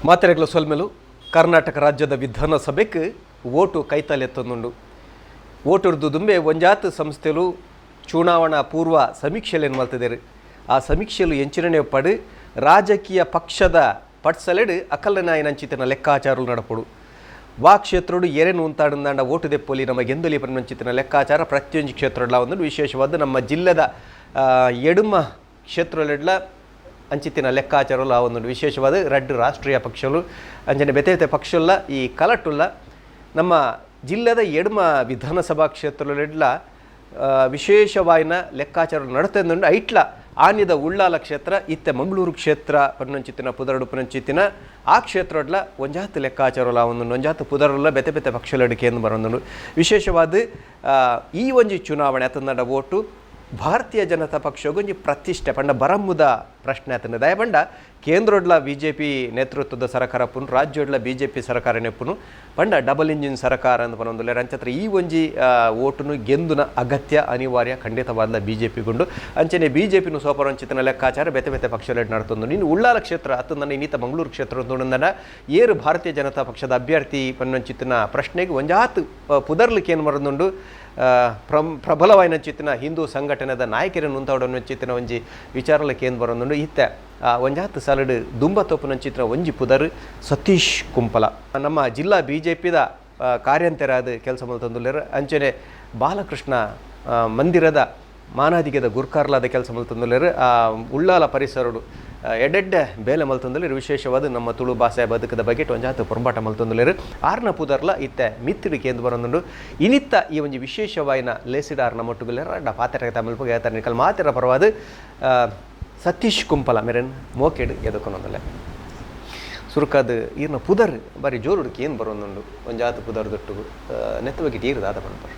ಮಾತೆರೆಗ್ಲ ಸೊಲ್ಮೆಲು. ಕರ್ನಾಟಕ ರಾಜ್ಯದ ವಿಧಾನಸಭೆಗೆ ಓಟು ಕೈತಲೆತ್ತೊಂದುಂಡು. ಓಟುರ್ದು ದುಂಬೆ ಒಂಜಾತ್ ಸಂಸ್ಥೆಲು ಚುನಾವಣಾ ಪೂರ್ವ ಸಮೀಕ್ಷೆಲೇನು ಮಲ್ತಿದ್ದೇರು. ಆ ಸಮೀಕ್ಷೆಲು ಎಂಚಿನನೆ ಪಡು ರಾಜಕೀಯ ಪಕ್ಷದ ಪಟ್ಸಲೆಡು ಅಕಲ್ಲನಾಯನಂಚಿತನ ಲೆಕ್ಕಾಚಾರಲು ನಡಪೊಡು. ವಾ ಕ್ಷೇತ್ರಡು ಎರೆನು ಉಂತಾಡುಂದಾಂಡ ಓಟು ದೆಪ್ಪೊಲಿ, ನಮ್ಮ ಗೆಂದೊಲಿ ಪನ್ಪಂಚಿತ್ತಿನ ಲೆಕ್ಕಾಚಾರ ಪ್ರತಿಯೊಂಜಿ ಕ್ಷೇತ್ರಡ್ಲ ಒಂದು. ವಿಶೇಷವಾದ ನಮ್ಮ ಜಿಲ್ಲೆದ ಎಡುಮ ಕ್ಷೇತ್ರಲೆಡ್ಲ ಅಂಚಿತ್ತಿನ ಲೆಕ್ಕಾಚಾರಲು ಆ ಒಂದು. ವಿಶೇಷವಾದ ರಡ್ಡ್ ರಾಷ್ಟ್ರೀಯ ಪಕ್ಷಲು ಅಂಚನೆ ಬೇತೆ ಬೇತೆ ಪಕ್ಷಲ್ಲ ಈ ಕಲಟುಲ್ಲ. ನಮ್ಮ ಜಿಲ್ಲೆದ ಎಡ್ಮ ವಿಧಾನಸಭಾ ಕ್ಷೇತ್ರಲೆಡ್ಲ ವಿಶೇಷವಾಯಿನ ಲೆಕ್ಕಾಚಾರ ನಡತೆಂದುಂಡು. ಐಟ್ಲ ಆನಿದ ಉಳ್ಳಾಲ ಕ್ಷೇತ್ರ, ಇತ್ತೆ ಮಂಗಳೂರು ಕ್ಷೇತ್ರ ಪನ್ನಂಚಿತ್ತಿನ ಪುದರುಡು ಪನ್ನಂಚಿತ್ತಿನ ಆ ಕ್ಷೇತ್ರಡ್ಲ ಒಂಜಾತ್ ಲೆಕ್ಕಾಚಾರಲ ಒಂದು, ಒಂಜಾತ್ ಪುದರುಲ ಬೇತೆ ಬೇತೆ ಪಕ್ಷಲಡಿಕೆ ಎಂದು ಬರೊಂದುಂಡು. ವಿಶೇಷವಾದ ಈ ಒಂಜಿ ಚುನಾವಣೆ ಅತಂದ ಓಟು ಭಾರತೀಯ ಜನತಾ ಪಕ್ಷಗೊಂಜಿ ಪ್ರತಿಷ್ಠೆ ಪಂಡ ಬರಮ್ಮುದ ಪ್ರಶ್ನೆ ಆತಂಡ. ದಯಪಂಡ ಕೇಂದ್ರೊಡ್ಲ ಬಿಜೆಪಿ ನೇತೃತ್ವದ ಸರ್ಕಾರ ಪುನು, ರಾಜ್ಯೊಡ್ಲ ಬಿಜೆಪಿ ಸರ್ಕಾರ ನೆಪ್ಪುನು ಪಂಡ ಡಬಲ್ ಇಂಜಿನ್ ಸರ್ಕಾರ ಅಂದ್ ಪನೊಂದುಲ್ಲೆರ್. ಅಂಚತ್ರ ಈ ಒಂಜಿ ಓಟುನು ಗೆಂದುನ ಅಗತ್ಯ ಅನಿವಾರ್ಯ ಖಂಡಿತವಾದ ಬಿಜೆಪಿ ಗುಂಡು. ಅಂಚನೆ ಬಿಜೆಪಿನು ಸೋಪರಂಚಿತನ ಲೆಕ್ಕಾಚಾರ ಬೇತೆ ಬೇತೆ ಪಕ್ಷಲೆಡ್ ನಡತೊಂದು. ಇನ್ನು ಉಳ್ಳಾಲ ಕ್ಷೇತ್ರ ಅತ್ತಂದನ ಇನ್ನಿತ ಮಂಗಳೂರು ಕ್ಷೇತ್ರ ತೋಡುಂದನ ಏರು ಭಾರತೀಯ ಜನತಾ ಪಕ್ಷದ ಅಭ್ಯರ್ಥಿ ಪನ್ನಂಚಿತ್ತಿನ ಪ್ರಶ್ನೆಗೆ ಒಂಜಾತ್ ಪುದರ್ಲಿಕ್ಕೆ ಏನು ಮರದುಂಡು. ಪ್ರಬಲವಾಯಿನ ಚಿತ್ತಿನ ಹಿಂದೂ ಸಂಘಟನೆದ ನಾಯಕರನ್ನು ಉಂತಾವಡನ್ನು ಚಿತ್ತಿನ ಒಂಜಿ ವಿಚಾರಲ ಕೇಂದ್ರ ಬರೊಂದುಂಡು. ಇತ್ತೆ ಒಂಜಾತ್ ಸಾಲಡ್ ದುಂಬ ತೋಪುನ ಚಿತ್ರ ಒಂಜಿ ಪುದರ್ ಸತೀಶ್ ಕುಂಪಲ. ನಮ್ಮ ಜಿಲ್ಲಾ ಬಿಜೆಪಿದ ಕಾರ್ಯಂತರಾದ ಕೆಲಸ ಮಲ್ತೊಂದುಲ್ಲೆರ್. ಅಂಚನೆ ಬಾಲಕೃಷ್ಣ ಮಂದಿರದ ಮಾನಾದಿಗೆದ ಗುರ್ಕಾರ್ಲಾದ ಕೆಲಸ ಮಲ್ತೊಂದುಲ್ಲೆರ್. ಉಳ್ಳಾಲ ಪರಿಸರಡು ಎಡ್ಡೆಡ್ಡೆ ಬೇಲೆ ಮಲ್ತೊಂದುಲ್ಲೆರ್. ವಿಶೇಷವಾದ ನಮ್ಮ ತುಳು ಭಾಷೆ ಬದುಕದ ಬಗ್ಗೆ ಒಂಜಾತ್ ಪೊರಂಬಾಟ ಮಲ್ತೊಂದುಲ್ಲೆರ್. ಆರ್ನ ಪುದರ್ಲ ಇತ್ತೆ ಮಿತ್ತಿಡು ಕೇಂದ್ರ ಬರೊಂದುಂಡು. ಇನಿತ್ತ ಈ ಒಂಜಿ ವಿಶೇಷವಾಯಿನ ಲೇಸಿಡ್ ಆರ್ನ ಮೊಟ್ಟುಗುಲ್ಲೆರ್. ಅಡ್ಡ ಪಾತೆರ ತಮಿಳ್ಪುಗೆ ನಿಕಲ್ ಮಾತೆರ ಪರವಾದ ಸತೀಶ್ ಕುಂಪಲ ಮೆರೆನ್ ಮೋಕೆಡ್ ಎದಕೊನೊಂದುಲ್ಲೆ. ಸುರುಕಾದ್ ಈರ್ನ ಪುದರ್ ಬಾರಿ ಜೋರುಡು ಏನು ಬರೊಂದುಂಡು. ಒಂಜಾತ್ ಪುದರ್ ದೊಟ್ಟುಗು ನೆತ್ತ ಬಗ್ಗೆ ಈರ್ ದಾದ ಪನ್ಪರ್?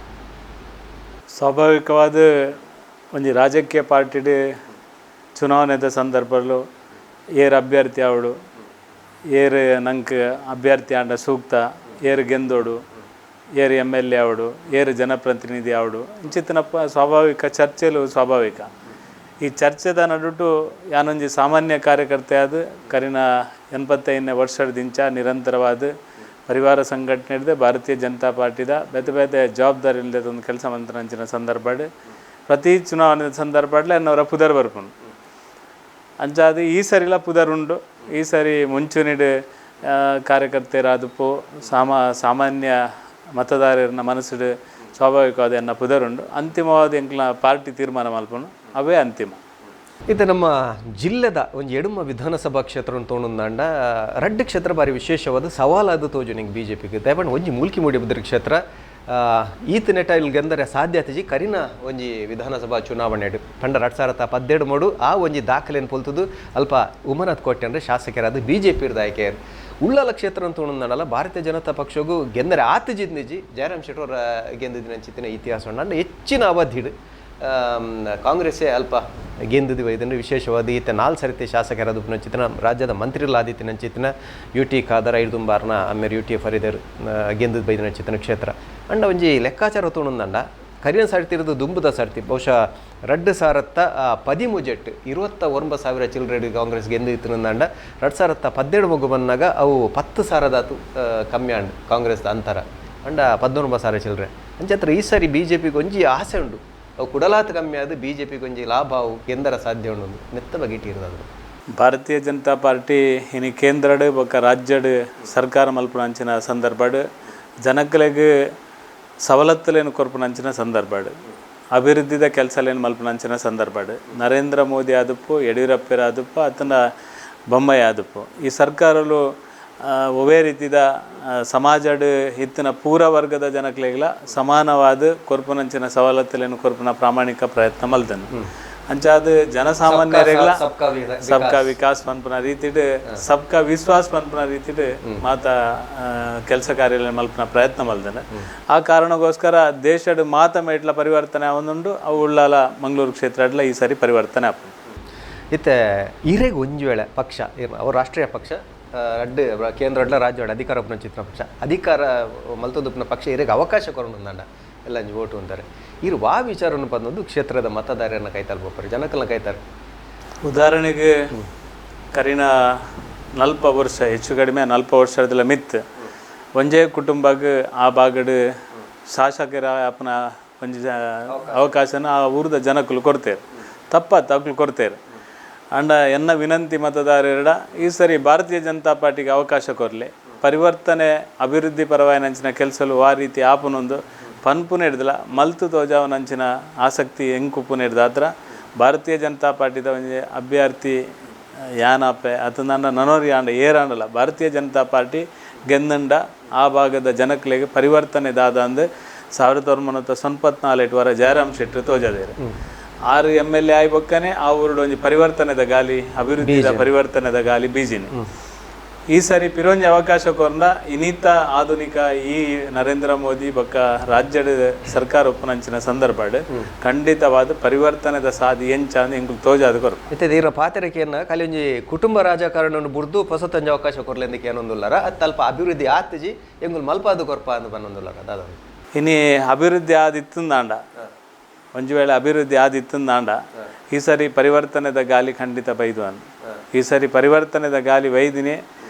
ಸ್ವಾಭಾವಿಕವಾದ ಒಂಜಿ ರಾಜಕೀಯ ಪಾರ್ಟಿಡ್ ಚುನಾವಣೆದ ಸಂದರ್ಭಲು ಏರ್ ಅಭ್ಯರ್ಥಿ ಆವಡು, ಏರ್ ನಂಕ್ ಅಭ್ಯರ್ಥಿ ಆಂಡ ಸೂಕ್ತ, ಏರ್ ಗೆಂದೋಡು, ಏರ್ M L A ಆವಡು, ಏರ್ ಜನಪ್ರತಿನಿಧಿ ಆವಡು, ಇಂಚಿತ್ತಿನಪ್ಪ ಸ್ವಾಭಾವಿಕ ಚರ್ಚೆಲು ಸ್ವಾಭಾವಿಕ. ಈ ಚರ್ಚೆದ ನಡುಟು ಯಾನೊಂಜಿ ಸಾಮಾನ್ಯ ಕಾರ್ಯಕರ್ತೆ ಆದ್ ಕರಿನ 85ನೇ ವರ್ಷದಿಂಚ ನಿರಂತರವಾದ ಪರಿವಾರ ಸಂಘಟನೆ ಹಿಡ್ದು ಭಾರತೀಯ ಜನತಾ ಪಾರ್ಟಿದ ಬೇತೆ ಬೇತೆ ಜವಾಬ್ದಾರಿ ಒಂದು ಕೆಲಸ ಮಂತ್ರಂಚಿನ ಸಂದರ್ಭಡ್ ಪ್ರತಿ ಚುನಾವಣೆ ಸಂದರ್ಭಡ್ಲೆ ಅನ್ನವರ ಪುದರ್ ಬರ್ಪುಂಡು. ಅಂಚಾದ್ ಈ ಸರಿಲ ಪುದರ್ ಉಂಡು. ಈ ಸರಿ ಮುಂಚೂಣಿಡ್ ಕಾರ್ಯಕರ್ತೆರಾದುಪ್ಪು ಸಾಮಾನ್ಯ ಮತದಾರರನ್ನ ಮನಸ್ಸುಡು ಸ್ವಾಭಾವಿಕವಾದ ಎನ್ನ ಪುದರುಂಡು. ಅಂತಿಮವಾದ ಎಂಕ್ಲ ಪಾರ್ಟಿ ತೀರ್ಮಾನ ಮಲ್ಪುನು, ಅವೇ ಅಂತಿಮ. ಇದು ನಮ್ಮ ಜಿಲ್ಲೆದ ಒಂಜಿ ಎಡುಮ ವಿಧಾನಸಭಾ ಕ್ಷೇತ್ರ ತೋಣುಂದಾಂಡ ರಡ್ಡ್ ಕ್ಷೇತ್ರ ಬಾರಿ ವಿಶೇಷವಾದ ಸವಾಲಾದ ತೋಜು ನಿಂಗೆ ಬಿಜೆಪಿಗೆ. ದಯಪಂಡ ಒಂಜಿ ಮೂಲ್ಕಿ ಮೂಡಿ ಕ್ಷೇತ್ರ ಈತ ನೆಟ ಇಲ್ಲಿ ಗೆಂದರೆ ಸಾಧ್ಯತೆಜಿ. ಕರಿನ ಒಂಜಿ ವಿಧಾನಸಭಾ ಚುನಾವಣೆ ಪಂಡ 2017 ಮೂಡು ಆ ಒಂಜಿ ದಾಖಲೆಯನ್ನು ಪೊಲ್ತುದು ಅಲ್ಪ ಉಮನಾಥ್ ಕೋಟೆ ಅಂದರೆ ಶಾಸಕರಾದ ಬಿಜೆಪಿ ಆಯ್ಕೆಯರು. ಉಳ್ಳಾಲ ಕ್ಷೇತ್ರ ಅಂತ ತೋಣುಂದಾಂಡಲ ಭಾರತೀಯ ಜನತಾ ಪಕ್ಷಗೂ ಗೆಂದರೆ ಆತಜಿದ್ ನಿಜಿ ಜಯರಾಮ್ ಶೆಟ್ಟರ್ ಗೆಂದಿದ್ದಿನ ಅಂಚಿತ್ತಿನ ಇತಿಹಾಸ ಉಂಡು. ಹೆಚ್ಚಿನ ಅವಧಿಡ್ ಕಾಂಗ್ರೆಸ್ಸೇ ಅಲ್ಪ ಗೆಂದಿದ್ದು ಇದನ್ನು. ವಿಶೇಷವಾದ ಈತ 4 ಸರಿತಿ ಶಾಸಕರಾದ ಚಿತ್ರ ರಾಜ್ಯದ ಮಂತ್ರಿಲಾದಿತ್ತಿನ ಚಿತ್ತಿನ ಯು ಟಿ ಖಾದರ್ ಐದುಂಬಾರ್ನ ಆಮೇಲೆ ಯು ಟಿ ಫರೀದರ್ ಗೆಂದದ ಬೈದಿನ ಚಿತ್ತಿನ ಕ್ಷೇತ್ರ. ಅಂಡ ಒಂಜಿ ಲೆಕ್ಕಾಚಾರ ತೋಣುಂದಂಡ ಕರಿನ ಸರ್ತಿರೋದು ದುಂಬುದ ಸರ್ತಿ ಬಹುಶಃ 2013 29,000 ಚಿಲ್ಲರೆ ಕಾಂಗ್ರೆಸ್ ಗೆಂದು ಇತ್ತಿನಂಡ 2017 ಮಗು ಬಂದಾಗ ಅವು 10,000ದಾತು ಕಮ್ಮಿ ಆಂಡ್ ಕಾಂಗ್ರೆಸ್ ಅಂತರ ಅಂಡ 19,000 ಚಿಲ್ಲರೆ. ಅಂಚತ್ರ ಈ ಸಾರಿ ಬಿ ಜೆ ಪಿಗೆ ಒಂಜಿ ಆಸೆ ಉಂಡು, ಅವು ಕುಡಲಾತ ಕಮ್ಮಿ ಆದ ಬಿ ಜೆ ಪಿಗೆ ಒಂಜಿ ಲಾಭ ಅವು ಗೆಂದರ ಸಾಧ್ಯ ಉಂಡು. ನೆತ್ತ ಬಗ್ಗೆ ಇಟ್ಟಿರೋದು. ಭಾರತೀಯ ಜನತಾ ಪಾರ್ಟಿ ಇನಿ ಕೇಂದ್ರಡ್ ಬೊಕ್ಕ ರಾಜ್ಯಡ್ ಸರ್ಕಾರ ಮಲ್ಪುನ ಅಂಚಿನ ಸಂದರ್ಭಡ್, ಜನಕ್ಲೆಗ್ ಸವಲತ್ತುಲೇನು ಕೊರ್ಪುನ ಅಂಚಿನ ಸಂದರ್ಭಡ್, ಅಭಿವೃದ್ಧಿದ ಕೆಲಸಲೇನು ಮಲ್ಪುನ ಅಂಚಿನ ಸಂದರ್ಭಡ್, ನರೇಂದ್ರ ಮೋದಿ ಆದುಪ್ಪು, ಯಡಿಯೂರಪ್ಪರ ಆದುಪ್ಪು, ಅತನ ಬೊಮ್ಮಾಯಿ ಆದುಪ್ಪು, ಈ ಸರ್ಕಾರಲು ಒವೇ ರೀತಿದ ಸಮಾಜಡ್ ಇತ್ತಿನ ಪೂರ ವರ್ಗದ ಜನಕ್ಲೆಗ್ಲ ಸಮಾನವಾದ ಕೊರ್ಪುನಂಚಿನ ಸವಲತ್ತುಲೇನು ಕೊರ್ಪುನ ಪ್ರಾಮಾಣಿಕ ಪ್ರಯತ್ನ ಮಲ್ದನು. ಅಂಚಾದ ಜನಸಾಮಾನ್ಯರೆಗ್ಲ ಸಬ್ಕಾ ವಿಕಾಸ್ ಪನ್ಪುನ ರೀತಿಡ್, ಸಬ್ಕಾ ವಿಶ್ವಾಸ್ ಪನ್ಪುನ ರೀತಿಡ್ ಮಾತ ಕೆಲಸ ಕಾರ್ಯ ಮಲ್ಪುನ ಪ್ರಯತ್ನ ಮಲ್ದನು. ಆ ಕಾರಣಕ್ಕೋಸ್ಕರ ದೇಶಡ್ ಮಾತ ಮೇಟ್ಲ ಪರಿವರ್ತನೆ ಆವೊಂದುಂಡು. ಅವು ಉಳ್ಳಾಲ ಮಂಗಳೂರು ಕ್ಷೇತ್ರಡ್ಲ ಈ ಸರಿ ಪರಿವರ್ತನೆ ಆಪುಂಡು. ಇತ್ತೆ ಇರೆಗ್ ಒಂಜಿ ವೇಳೆ ಪಕ್ಷ ಅವ್ರ ರಾಷ್ಟ್ರೀಯ ಪಕ್ಷ ರಡ್ಡ್ ಕೇಂದ್ರ ರಾಜ್ಯ ಅಧಿಕಾರ ಚಿತ್ರ ಪಕ್ಷ ಅಧಿಕಾರ ಮಲ್ತೊಂದುಪ್ಪುನ ಪಕ್ಷ ಇರೆಗ್ ಅವಕಾಶ ಕೊರೊಂದುಂದಾಂಡ ಎಲ್ಲ ಅಂಜಿ ಓಟು ಅಂತಾರೆ ಇರು ವಾ ವಿಚಾರವನ್ನು ಬಂದೊಂದು ಕ್ಷೇತ್ರದ ಮತದಾರರನ್ನ ಕೈತಾಲ್ ಬೋಪರು ಜನಕಲ್ನ ಕೈತಾರೆ. ಉದಾಹರಣೆಗೆ ಕರಿನ ನಲ್ಪ ವರ್ಷ ಹೆಚ್ಚು ಕಡಿಮೆ ನಲ್ಪ ವರ್ಷದಲ್ಲ ಮಿತ್ ಒಂಜೇ ಕುಟುಂಬಗ್ ಆ ಭಾಗಡ್ ಶಾಸಕರ ಅಪ್ಪನ ಒಂಜಿ ಅವಕಾಶನ ಆ ಊರದ ಜನಕ್ಕಲು ಕೊಡ್ತೇವೆ, ತಪ್ಪಾತ್ ಅಕ್ಲು ಕೊಡ್ತೇವೆ. ಅಂಡ ಎನ್ನ ವಿನಂತಿ ಮತದಾರರ ಈ ಸರಿ ಭಾರತೀಯ ಜನತಾ ಪಾರ್ಟಿಗೆ ಅವಕಾಶ ಕೊರಲಿ, ಪರಿವರ್ತನೆ ಅಭಿವೃದ್ಧಿ ಪರವಾಯಿನಂಚಿನ ಕೆಲಸಲು ಆ ರೀತಿ ಆಪುನೊಂದು ಪನ್ಪುನ ಹಿಡ್ದಲ ಮಲ್ತು ತೋಜಾವನಂಚಿನ ಆಸಕ್ತಿ ಎಂಕುಪ್ಪುನ ಹಿಡ್ದಾತ್ರ ಭಾರತೀಯ ಜನತಾ ಪಾರ್ಟಿದ ಒಂಜಿ ಅಭ್ಯರ್ಥಿ ಯಾನಾಪೆ ಅತ ನನ್ನ ನನೋರಿ ಆಂಡ ಏರಾಂಡಲ ಭಾರತೀಯ ಜನತಾ ಪಾರ್ಟಿ ಗೆಂದಂಡ ಆ ಭಾಗದ ಜನಕ್ಲೆಗೆ ಪರಿವರ್ತನೆ ದಾದ ಅಂದು 1994 ವರ ಜಯರಾಮ್ ಶೆಟ್ಟರು ತೋಜಾದೇರು. 6 MLA ಆಯಿ ಬೊಕ್ಕನೆ ಆ ಊರುಡು ಒಂಜಿ ಪರಿವರ್ತನೆದ ಗಾಲಿ, ಅಭಿವೃದ್ಧಿದ ಪರಿವರ್ತನೆದ ಗಾಲಿ ಬೀಜಿನಿ. ಈ ಸರಿ ಪಿರೊಂಜಿ ಅವಕಾಶ ಕೊರ್ನ ಇನ್ನಿತ ಆಧುನಿಕ ಈ ನರೇಂದ್ರ ಮೋದಿ ಬೊಕ್ಕ ರಾಜ್ಯದ ಸರ್ಕಾರ ಒಪ್ಪುನಂಚಿನ ಸಂದರ್ಭಡ್ ಖಂಡಿತವಾದ ಪರಿವರ್ತನೆದ ಸಾದಿ ಎಂಚ ಅಂದ್ ಎಂಕುಲು ತೋಜಾದ ಕೊರ್ಪ. ಇತ್ತೆ ಈರ ಪಾತೆರಕೆಯನ್ನ ಖಾಲಿ ಒಂಜಿ ಕುಟುಂಬ ರಾಜಕಾರಣವನ್ನು ಬುಡ್ದು ಪೊಸತೊಂಜಿ ಅವಕಾಶ ಕೊರ್ಲೆಂದಕ್ಕೆ ಏನೊಂದುಲ್ಲಾರ ಅದು ತಲ್ಪ ಅಭಿವೃದ್ಧಿ ಆತಿಜಿ ಎಂಗುಲು ಮಲ್ಪಾದು ಕೊರ್ಪ ಅಂದ್ ಬನ್ನೊಂದುಲ್ಲಾರ ದಾದ. ಇನಿ ಅಭಿವೃದ್ಧಿ ಆದಿತ್ತುಂದಾಂಡ ಒಂಜಿ ವೇಳೆ ಅಭಿವೃದ್ಧಿ ಆದಿತ್ತುಂದಾಂಡ ಈ ಸರಿ ಪರಿವರ್ತನೆದ ಗಾಲಿ ಖಂಡಿತ ಬೈದು ಅನ್. ಈ ಸರಿ ಪರಿವರ್ತನೆದ ಗಾಲಿ ವೈದಿನಿ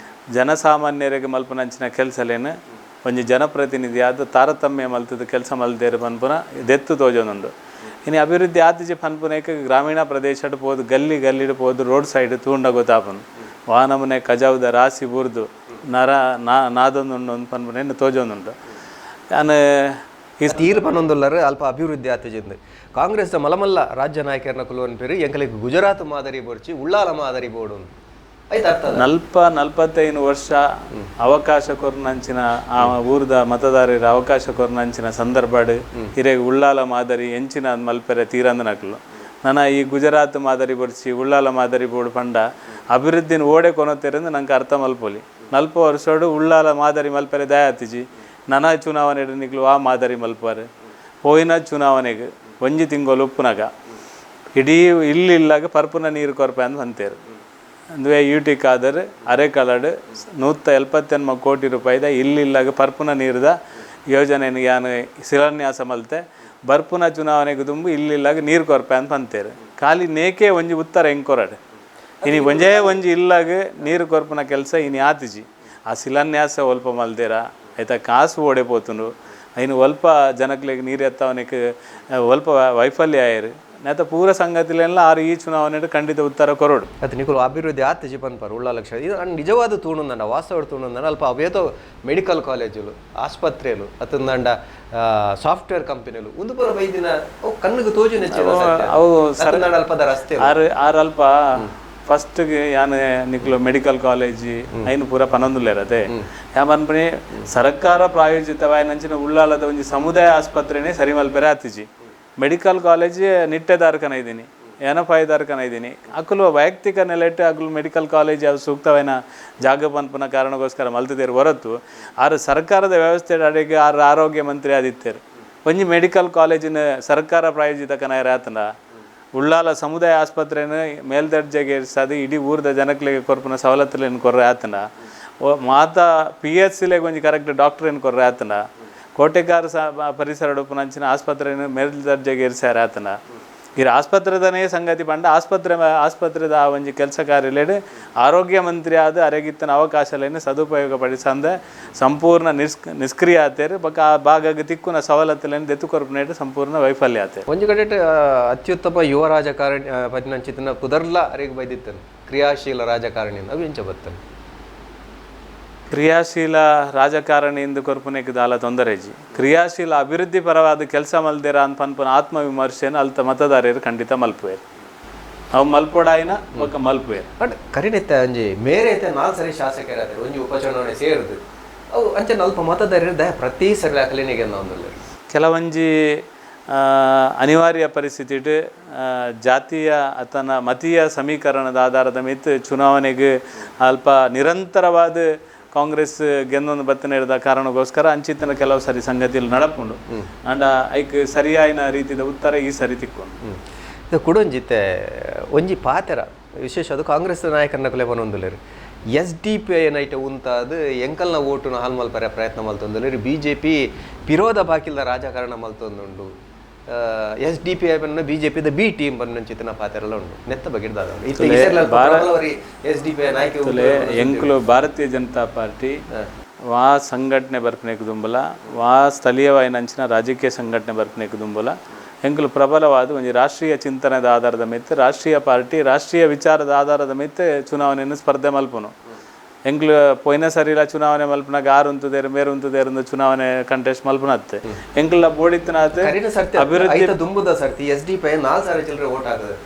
ಜನಸಾಮಾನ್ಯರಿಗೆ ಮಲ್ಪನಂಚಿನ ಕೆಲಸಲೇನು ಒಂಜಿ ಜನಪ್ರತಿನಿಧಿ ಆದ ತಾರತಮ್ಯ ಮಲ್ತದ ಕೆಲಸ ಮಲ್ದೇರು ಪನ್ಪುನ ದೆತ್ತು ತೋಜೊಂದುಂಡು. ಇನಿ ಅಭಿವೃದ್ಧಿ ಆತಿಜಿ ಪನ್ಪುನೇಕ ಗ್ರಾಮೀಣ ಪ್ರದೇಶಡ್ ಪೋದು ಗಲ್ಲಿ ಗಲ್ಲಿಡ್ ಪೋದು ರೋಡ್ ಸೈಡ್ ತೂಂಡ ಗೊತ್ತಾಪುನು ವಾನಮನೆ ಕಜಾವುದ ರಾಸಿ ಬೂರ್ದು ನರ ನಾದೊಂದುಂಡು ಅಂದ್ ಪನ್ಪುನೇನು ತೋಜೊಂದುಂಡು. ಯಾನ್ ಈ ತೀರ್ಪನೊಂದುಲ್ಲರು ಅಲ್ಪ ಅಭಿವೃದ್ಧಿ ಆತಿಜಿಂದು ಕಾಂಗ್ರೆಸ್ ಮಲಮಲ್ಲ ರಾಜ್ಯ ನಾಯಕರನ್ನ ಕುಲುವನ್ ಪೇರು ಎಂಕಲಿಗೆ ಗುಜರಾತ್ ಮಾದರಿ ಬೋರ್ಚಿ ಉಳ್ಳಾಲ ಮಾದರಿ ಬೋರ್ಡು ಆಯ್ತು ಅರ್ಥ. 45 ವರ್ಷ ಅವಕಾಶ ಕೊರ್ನಂಚಿನ ಆ ಊರದ ಮತದಾರರ ಅವಕಾಶ ಕೊರ್ನಂಚಿನ ಸಂದರ್ಭಡ್ ಹಿರೇಗ್ ಉಳ್ಳಾಲ ಮಾದರಿ ಎಂಚಿನ ಮಲ್ಪೆರೆ ತೀರಂದನಕ್ಲು ನನ ಈ ಗುಜರಾತ್ ಮಾದರಿ ಬೊರ್ಚಿ ಉಳ್ಳಾಲ ಮಾದರಿ ಬೋರ್ಡು ಪಂಡ ಅಭಿವೃದ್ಧಿನ ಓಡೆ ಕೊನೊತ್ತೆರಂದು ನಂಗೆ ಅರ್ಥ ಮಲ್ಪೊಲಿ. 40 ವರ್ಷಡು ಉಳ್ಳಾಲ ಮಾದರಿ ಮಲ್ಪೆರೆ ದಯಾತಿಜಿ ನನ ಚುನಾವಣೆ ನಿಕ್ಲು ಆ ಮಾದರಿ ಮಲ್ಪಾರೆ ಪೋಯಿನ ಚುನಾವಣೆಗೆ ಒಂಜಿ ತಿಂಗಳು ಉಪ್ಪುನಾಗ ಇಡೀ ಇಲ್ಲಿಲ್ಲಾಗ ಪರ್ಪುನ ನೀರು ಕೊರ್ಪೆ ಅಂದ್ ಅಂತೇರು. ಅಂದುವೆ ಯೂಟಿ ಕಾದರ್ ಅರೆಕಲಡು 178 ಕೋಟಿ ರೂಪಾಯಿದ ಇಲ್ಲಿಲ್ಲಾಗ ಪರ್ಪುನ ನೀರ್ದ ಯೋಜನೆಯನ್ನು ಯಾನು ಶಿಲಾನ್ಯಾಸ ಮಲ್ತೆ ಬರ್ಪುನ ಚುನಾವಣೆಗೆ ತುಂಬು ಇಲ್ಲಿಲ್ಲಾಗ ನೀರು ಕೊರ್ಪೆ ಅಂತ ಅಂತೇರು. ಖಾಲಿ ನೇಕೆ ಒಂಜಿ ಉತ್ತರ ಹೆಂಗೆ ಕೊರಡು ಇನಿ ಒಂಜೇ ಒಂಜಿ ಇಲ್ಲಾಗ ನೀರು ಕೊರ್ಪುನ ಕೆಲಸ ಇನಿ ಆತಿಜಿ. ಆ ಶಿಲಾನ್ಯಾಸ ಒಲ್ಪ ಮಲ್ದೇರ ಆಯ್ತಾ ಕಾಸು ಓಡೆ ಪೋತುಂಡು ಐನು ಒಲ್ಪ ಜನಕ್ಲೆಗ್ ನೀರು ಎತ್ತವನಿಗೆ ಒಲ್ಪ ವೈಫಲ್ಯ ಆಯರು ನೇತ ಪೂರ ಸಂಗತಿಲೆಲ್ಲ ಆರು ಈ ಚುನಾವಣೆ ಖಂಡಿತ ಉತ್ತರ ಕೊರೋಡು. ಅದು ನಿಕುಲು ಅಭಿವೃದ್ಧಿ ಆತಿಜಿ ಪನ್ಪರ್ ಉಳ್ಳಾಲ ಕ್ಷೇತ್ರ ಇದು ನಿಜವಾದ ತೂಣುಂದಂಡ ವಾಸ್ತವ ತೂಣುಂದಂಡ ಅಲ್ಪ ಅವೇತೋ ಮೆಡಿಕಲ್ ಕಾಲೇಜುಲು ಆಸ್ಪತ್ರೆಲು ಅತಂದಂಡ ಸಾಫ್ಟ್ವೇರ್ ಕಂಪನಿಲು ಒಂದು ಪೂರ ಬೈದಿನ ಅವು ಕಣ್ಣಿಗೆ ತೋಜು ಅವು ಅಲ್ಪದ ರಸ್ತೆ ಆರು ಆರು ಅಲ್ಪ ಫಸ್ಟ್ಗೆ ಯಾನ್ ನಿಕ್ಲು ಮೆಡಿಕಲ್ ಕಾಲೇಜ್ ಐನು ಪೂರ ಪನೊಂದುಲ್ಲೇರದೆ ಯಾ ಪನ್ಪುನಿ ಸರ್ಕಾರ ಪ್ರಾಯೋಜಿತವಾಯಿನಂಚಿನ ಉಳ್ಳಾಲದ ಒಂಜಿ ಸಮುದಾಯ ಆಸ್ಪತ್ರೆನೇ ಸರಿ ಮಲ್ಪೆರೆ ಆತಿಜಿ. ಮೆಡಿಕಲ್ ಕಾಲೇಜ್ ನಿಟ್ಟೆದಾರ್ಕನ ಇದ್ದೀನಿ ಏನಫಾಯ್ದಾರ್ಕನ ಇದ್ದೀನಿ ಅಕುಲು ವೈಯಕ್ತಿಕ ನೆಲೆಟ್ಟು ಅಕುಲು ಮೆಡಿಕಲ್ ಕಾಲೇಜ್ ಅವು ಸೂಕ್ತವಾದ ಜಾಗ ಪನ್ಪುನ ಕಾರಣಕ್ಕೋಸ್ಕರ ಮಲ್ತದೇರು ಹೊರತು ಆರು ಸರ್ಕಾರದ ವ್ಯವಸ್ಥೆ ಅಡಿಗೆ ಆರು ಆರೋಗ್ಯ ಮಂತ್ರಿ ಆದಿತ್ತೇರು. ಒಂಜಿ ಮೆಡಿಕಲ್ ಕಾಲೇಜಿನ ಸರ್ಕಾರ ಪ್ರಾಯೋಜಿತ ಕನಾಯರ ಆತನ ಉಳ್ಳಾಲ ಸಮುದಾಯ ಆಸ್ಪತ್ರೆನ ಮೇಲ್ದರ್ಜೆಗೆ ಇರ್ಸದು ಇಡೀ ಊರದ ಜನಕ್ಲೆಗೆ ಕೊರ್ಪುನ ಸವಲತ್ತುಲೇನು ಕೊರ್ರೆ ಆತನ ಮಾತಾ ಪಿ ಎಚ್ ಸಿಲೆಗೆ ಒಂಜಿ ಕರೆಕ್ಟ್ ಡಾಕ್ಟರ್ ಏನು ಕೊರ್ರೆ ಆತನ ಕೋಟೆಕಾರ ಪರಿಸರ ಉಪ್ಪುನಂಚಿನ ಆಸ್ಪತ್ರೆಯನ್ನು ಮೇಲ್ದರ್ಜೆಗೆ ಇರ್ಸ್ಯಾರ ಆತನ ಈ ಆಸ್ಪತ್ರೆದನೇ ಸಂಗತಿ ಪಂಡ ಆಸ್ಪತ್ರೆದ ಆ ಒಂಜಿ ಕೆಲಸ ಕಾರ್ಯಲೇಡು ಆರೋಗ್ಯ ಮಂತ್ರಿ ಆದ ಅರೆಗಿತ್ತನ ಅವಕಾಶಲೇನು ಸದುಪಯೋಗ ಪಡಿಸಂದ ಸಂಪೂರ್ಣ ನಿಷ್ಕ್ರಿಯ ಆತೇರು ಬೊಕ್ಕ ಆ ಭಾಗಕ್ಕೆ ತಿಕ್ಕುನ ಸವಲತ್ತುಲೇನು ದೆತ್ತು ಕೊರ್ಪುನೇಟು ಸಂಪೂರ್ಣ ವೈಫಲ್ಯ ಆತೇರು. ಒಂಜಿ ಕಡೆ ಅತ್ಯುತ್ತಮ ಯುವ ರಾಜಕಾರಣಿ ಪದಿನಂಚಿತನ ಪುದರ್ಲ ಅರೆಗೆ ಬೈದಿತ್ತನು ಕ್ರಿಯಾಶೀಲ ರಾಜಕಾರಣಿ ಅವು ಎಂಚ ಬತ್ತನು. ಕ್ರಿಯಾಶೀಲ ರಾಜಕಾರಣಿ ಎಂದು ಕೊರ್ಪುನೆಕ್ ದಾಲ ತೊಂದರೆಜಿ ಕ್ರಿಯಾಶೀಲ ಅಭಿವೃದ್ಧಿ ಪರವಾದ ಕೆಲಸ ಮಲ್ದೇರ ಅಂತ ಪನ್ಪುನ ಆತ್ಮವಿಮರ್ಶೆನ ಅಲ್ತ ಮತದಾರರು ಖಂಡಿತ ಮಲ್ಪುವೇರು. ಅವು ಮಲ್ಪೊಡಾಯಿನ ಬೊಕ್ಕ ಮಲ್ಪುವೇರು. ಬಟ್ ಕರಿನೆತ್ತ ಒಂಜಿ ಮೇರೆ ಐತೆ 4 ಸರಿ ಶಾಸಕರಾದರು ಒಂಜಿ ಉಪಚುನಾವಣೆ ಸೇರಿದು ಅವು ಅಂಚೆ ಅಲ್ಪ ಮತದಾರರು ದಯ ಪ್ರತಿ ಸರಿ ಅಕಲಿನಿಗೆ ಒಂದುಲ್ಲ. ಕೆಲವೊಂಜಿ ಅನಿವಾರ್ಯ ಪರಿಸ್ಥಿತಿಟ್ ಜಾತಿಯ ಅತನ ಮತೀಯ ಸಮೀಕರಣದ ಆಧಾರದ ಮಿತ್ ಚುನಾವಣೆಗೆ ಅಲ್ಪ ನಿರಂತರವಾದ ಕಾಂಗ್ರೆಸ್ ಗೆಂದೊಂದು ಬತ್ತನೆ ಇರದ ಕಾರಣಕ್ಕೋಸ್ಕರ ಅಂಚಿತನ ಕೆಲವು ಸರಿ ಸಂಗತಿಯಲ್ಲಿ ನಡಪುಂಡು ಅಂಡ ಐಕ್ ಸರಿಯಾಯಿನ ರೀತಿದ ಉತ್ತರ ಈ ಸರಿ ತಿಕ್ಕೊಂಡು. ಇದು ಕುಡೊಂಜಿತ್ತೆ ಒಂಜಿ ಪಾತೆರ ವಿಶೇಷ ಅದು ಕಾಂಗ್ರೆಸ್ ನಾಯಕರನ್ನ ಕುಲೆ ಬನೊಂದುಲೇರು S D P I ನೈಟ ಉಂತಾದ ಎಂಕಲ್ನ ಓಟುನ ಹಾಲ್ ಮಲ್ಪರೆ ಪ್ರಯತ್ನ ಮಲ್ತೊಂದುಲೇರು B J P ಪಿರೋಧ ಬಾಕಿಲ್ದ ರಾಜಕಾರಣ ಮಲ್ತೊಂದುಂಡು. S D P I ಬನ್ನ ಬಿಜೆಪಿದ B team ಬನ್ನಂಚಿತ್ತಿನ ಪಾತೆರಲ ಉಂಡು ನೆತ್ತ ಬಗ್ಗೆ ದಾದ S D P I ನಾಯಕ ಎಂಕುಲು ಭಾರತೀಯ ಜನತಾ ಪಾರ್ಟಿ ವಾ ಸಂಘಟನೆ ಬರ್ಪನೆಕ್ ದುಂಬಲ ವಾ ಸ್ಥಳೀಯವಾಯಿನಂಚಿನ ರಾಜಕೀಯ ಸಂಘಟನೆ ಬರ್ಪನೆಕ್ ದುಂಬಲ ಎಂಕುಲು ಪ್ರಬಲವಾದ ಒಂಜಿ ರಾಷ್ಟ್ರೀಯ ಚಿಂತನೆದ ಆಧಾರದ ಮಿತ್ತು ರಾಷ್ಟ್ರೀಯ ಪಾರ್ಟಿ ರಾಷ್ಟ್ರೀಯ ವಿಚಾರದ ಆಧಾರದ ಮಿತ್ತು ಚುನಾವಣೆಯನ್ನು ಸ್ಪರ್ಧೆ ಮಲ್ಪುನು. ಎಂಕ್ಲು ಪೋಯಿನ ಸರಿಲ ಚುನಾವಣೆ ಮಲ್ಪನಾಗ ಆರು ಉಂತುದೇರು ಮೇರು ಉಂತುದೇರು ಚುನಾವಣೆ ಕಂಟೆಸ್ಟ್ ಮಲ್ಪನತ್ತೆ ಎಂಕ್ಲ ಬೋಡಿತ್ತನಾತ್ ಅಭಿವೃದ್ಧಿ ದುಂಬುದ ಸರ್ತಿ S D P I 4 ಸಾವಿರ ಚಿಲ್ಲರೆ ಓಟ್ ಆಗದೆ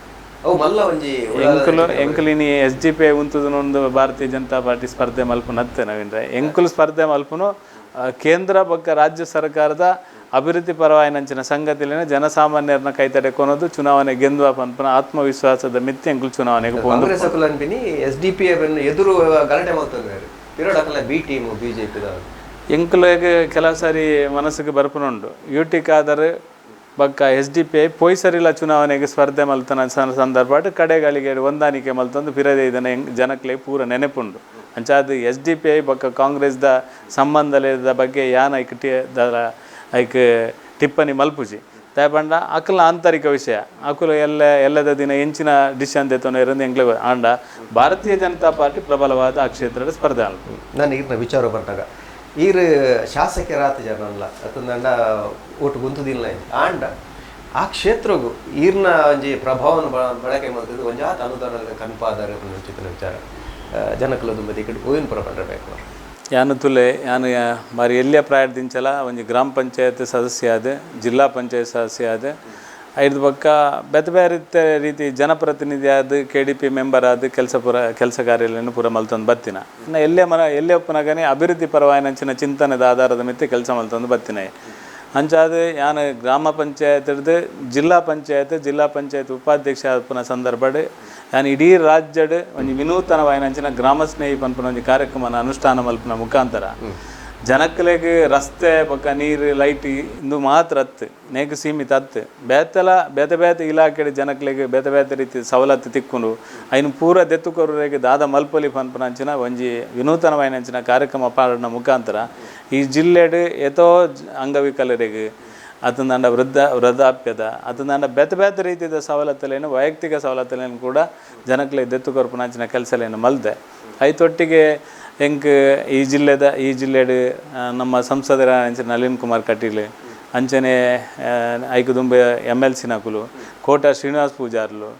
ಅವು ಮಲ್ಲ ಒಂಜಿ ಎಂಕುಲು ಎಂಕುಲಿನಿ S D P I ಉಂತುದನೊಂದು ಭಾರತೀಯ ಜನತಾ party ಸ್ಪರ್ಧೆ ಮಲ್ಪನತ್ತೆ ನವೀನ್ರೆ. ಎಂಕುಲು ಸ್ಪರ್ಧೆ ಮಲ್ಪುನು ಕೇಂದ್ರ ಬೊಕ್ಕ ರಾಜ್ಯ ಸರ್ಕಾರದ ಅಭಿವೃದ್ಧಿ ಪರವಾಯಿನಂಚಿನ ಸಂಗತಿಲಿನ ಜನಸಾಮಾನ್ಯರನ್ನ ಕೈತಡೆ ಕೊನೋದು ಚುನಾವಣೆ ಗೆಂದುವ ಪನ್ಪನ ಆತ್ಮವಿಶ್ವಾಸದ ಮಿತ್ತಿ ಎಂಕುಲು ಚುನಾವಣೆಗೆ ಕಾಂಗ್ರೆಸ್ ಅಕುಲು S D P I ಎದುರು ಗಲಾಟೆ ಮಾಡ್ತದೆ ಪಿರೋಡ್ B team BJP ಎಂಕುಲೆಗ್ ಕೆಲವು ಸಾರಿ ಮನಸ್ಸಿಗೆ ಬರ್ಪುನುಂಡು ಯು ಟಿ ಖಾದರ್ ಬೊಕ್ಕ S D P I ಪೋಯ್ ಸರಿಲ ಚುನಾವಣೆಗೆ ಸ್ಪರ್ಧೆ ಮಲ್ತನ ಸಂದರ್ಭ ಕಡೆಗಳಿಗೆ ಹೊಂದಾಣಿಕೆ ಮಲ್ತೊಂದು ಪಿರದೆ ಇದನ್ನ ಜನಕ್ಲೆ ಪೂರ ನೆನಪುಂಡು. ಅಂಚಾದ S D P I ಬೊಕ್ಕ ಕಾಂಗ್ರೆಸ್ದ ಸಂಬಂಧದ ಬಗ್ಗೆ ಯಾನ್ ಐಕ್ ಐಕ್ ಟಿಪ್ಪಣಿ ಮಲ್ಪುಜಿ. ದಾಯೆಪಂಡ ಅಕಲ್ನ ಆಂತರಿಕ ವಿಷಯ ಅಕುಲು ಎಲ್ಲ ಎಲ್ಲದ ದಿನ ಎಂಚಿನ ಡಿಸಿಷನ್ ದೆತ್ತೊಂದು ಇರೋದು ಎಂಕ್ಲೆ ಆಂಡ ಭಾರತೀಯ ಜನತಾ ಪಾರ್ಟಿ ಪ್ರಬಲವಾದ ಆ ಕ್ಷೇತ್ರದ ಸ್ಪರ್ಧೆ ಅಲ್ಪ. ನಾನು ಈರ್ನ ವಿಚಾರ ಬಂದಾಗ ಈರು ಶಾಸಕರಾತ ಜನಲ್ಲ ಅತಂದಂಡ ಓಟು ಗುಂತುದಿಲ್ಲ ಆಂಡ ಆ ಕ್ಷೇತ್ರಗೂ ಈರ್ನ ಒಂಜಿ ಪ್ರಭಾವನ ಬಳಕೆ ಮಾಡ್ತಿದ್ದು ಒಂಜಾತ ಅನುದಾನ ಕನ್ಪಾದಾರ ಚಿತ್ರ ವಿಚಾರ ಜನಕುಲ ದುಂಬದಿ ಕಡೆ ಓಯಿನ ಪುರ ಪಂಡ್ರಬೇಕು. ಯಾನು ತುಲೆ ಯಾನು ಬಾರಿ ಎಲ್ಲಿಯ ಪ್ರಾಯದಿಂಚಲ ಒಂಜಿ ಗ್ರಾಮ ಪಂಚಾಯತ್ ಸದಸ್ಯ ಆದ ಜಿಲ್ಲಾ ಪಂಚಾಯತ್ ಸದಸ್ಯ ಆದ ಐದು ಪಕ್ಕ ಬೇತೆ ಬೇರೆ ರೀತಿ ಜನಪ್ರತಿನಿಧಿ ಆದ K D P member ಆದ ಕೆಲಸ ಪೂರ ಕೆಲಸ ಕಾರ್ಯಗಳನ್ನು ಪೂರ ಮಲ್ತೊಂದು ಬತ್ತಿನ ಇನ್ನು ಎಲ್ಲೇ ಮನ ಎಲ್ಲೇ ಒಪ್ಪನಾಗನೇ ಅಭಿವೃದ್ಧಿ ಪರವಾಯಿನಂಚಿನ ಚಿಂತನೆದ ಆಧಾರದ ಮಿತ್ತೆ ಕೆಲಸ ಮಲ್ತೊಂದು ಬತ್ತಿನ. ಅಂಚಾದ ಯಾನು ಗ್ರಾಮ ಪಂಚಾಯತ್ ಹಿಡ್ದು ಜಿಲ್ಲಾ ಪಂಚಾಯತ್ ಜಿಲ್ಲಾ ಪಂಚಾಯತ್ ಉಪಾಧ್ಯಕ್ಷ ಆಪುನ ಸಂದರ್ಭಡ್ ಯಾನು ಇಡೀ ರಾಜ್ಯಡ್ ಒಂಜಿ ವಿನೂತನವಾಯಿನಂಚಿನ ಗ್ರಾಮ ಸ್ನೇಹಿ ಪನ್ಪುನ ಒಂಜಿ ಕಾರ್ಯಕ್ರಮನ ಅನುಷ್ಠಾನ ಮಲ್ಪುನ ಮುಖಾಂತರ ಜನಕ್ಲೆಗ್ ರಸ್ತೆ ಬೊಕ್ಕ ನೀರು ಲೈಟ್ ಇಂದು ಮಾತ್ರ ಅತ್ತು ನೇಕ್ ಸೀಮಿತ ಅತ್ತು ಬೇತೆಲ ಬೇತೆ ಬೇತೆ ಇಲಾಖೆ ಜನಕ್ಲೆಗ್ ಬೇತೆ ಬೇತೆ ರೀತಿ ಸವಲತ್ತು ತಿಕ್ಕುಂಡು ಐನು ಪೂರ ದೆತ್ತುಕೊರ್ರೆಗ್ ದಾದ ಮಲ್ಪೊಲಿ ಪನ್ಪುನಂಚಿನ ಒಂಜಿ ವಿನೂತನವಾಯಿನಂಚಿನ ಕಾರ್ಯಕ್ರಮ ಪಾಡನ ಮುಖಾಂತರ ಈ ಜಿಲ್ಲೆಡ್ ಏತೋ ಅಂಗವಿಕಲರಿಗೆ ಅತಂದಾಂಡ ವೃದ್ಧಾಪ್ಯದ ಅತಂದಾಂಡ ಬೇತೆ ಬೇತೆ ರೀತಿಯ ಸವಲತ್ತುಲೇನು ವೈಯಕ್ತಿಕ ಸವಲತ್ತುಲೇನು ಕೂಡ ಜನಕ್ಲೆ ದೆತ್ತುಕೊರ್ಪುನಂಚಿನ ಕೆಲಸಲೇನು ಮಲ್ದೆ. ಐತೊಟ್ಟಿಗೆ ಎಂಕ್ ಈ ಜಿಲ್ಲೆಡ್ ನಮ್ಮ ಸಂಸದರ ಅಂಚನೆ ನಳಿನ್ ಕುಮಾರ್ ಕಟೀಲ್ ಅಂಚನೆ ಐಕುದುಂಬ M L C ನಕುಲು Kota Srinivas ಪೂಜಾರ್ಲು